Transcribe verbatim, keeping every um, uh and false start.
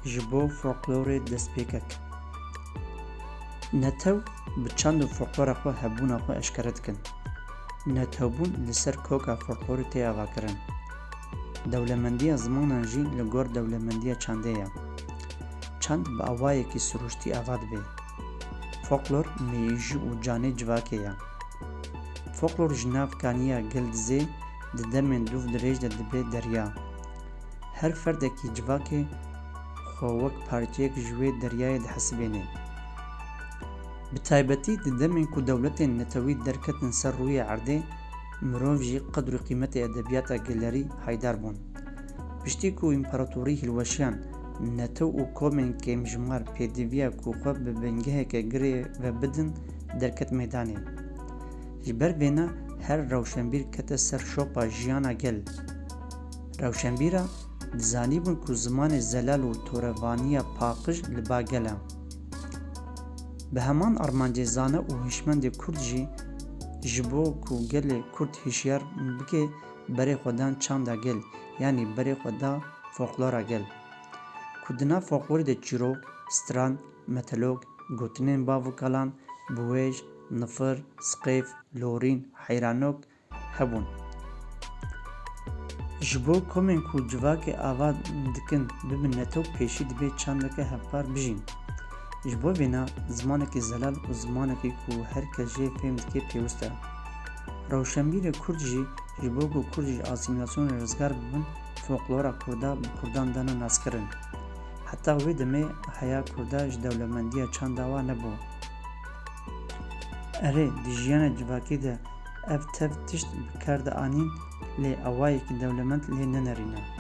Ji bo folklorê destpêkek. Netew bi çand û folklora xwe hebûna xwe eşkere dikin. Netewbûn li ser koka folklorê tê avakirin. Dewlemendiya zimanan jî li gor dewlemendiya çandê ye. Çand bi awayekî sirûştî ava dibe. Folklor meyî ji û canê civakê ye. Folklor ji nav kaniya gel dizê, di demên dûv dirêj de dibe derya. Her ferdekî civakê xwe wek parçeyek ji wê deryayê dihesibêne. Bi taybetî di demên ku dewletên netewî derketin ser rûyê erdê, mirov jî qedr û qîmetê edebiyata gelerî haydar bûn. Piştî ku împaratorî hilweşiyan, netew û komên kêmjimar pêdiviya ku xwe bi bingeheke girê ve bidin, derket meydanê. Ji ber vêna her rewşenbîr kete ser şopa jiyana gel. Rewşenbîra dizanîbûn ku zimanê zelal û torevaniya paqij li ba gel e. Bi heman armancê zane û hişmendê kurd jî ji bo ku gelê kurd hişyar bike berê xwe dan çanda gel, yanî berê xwe da folklora gel. Ku di nav folklorê de çîrok, stran, metelok, gotinên bav û kalan, biwêj, nifir, siqêf, lorîn, heyranok hebûn. Ji bo komên ku civakê ava dikin bibin netew, pêşî dibê çandeke hevpar bijîn. Ji bo vêna zimanekî zelal û zimanekî ku her kes jê fêm dike pêwist e. Rewşenbîrê kurd jî ji bo ku kurd ji asîmîlasyonê rizgar bibin, folklora kurda bi kurdan dana naskirin. Heta wê demê heya kurda ji dewlemendiya çanda wa nebû. Erê, di jiyana civakî de ev tev tişt bi kar dianîn, lê awayekî dewlemend lê nenerîne.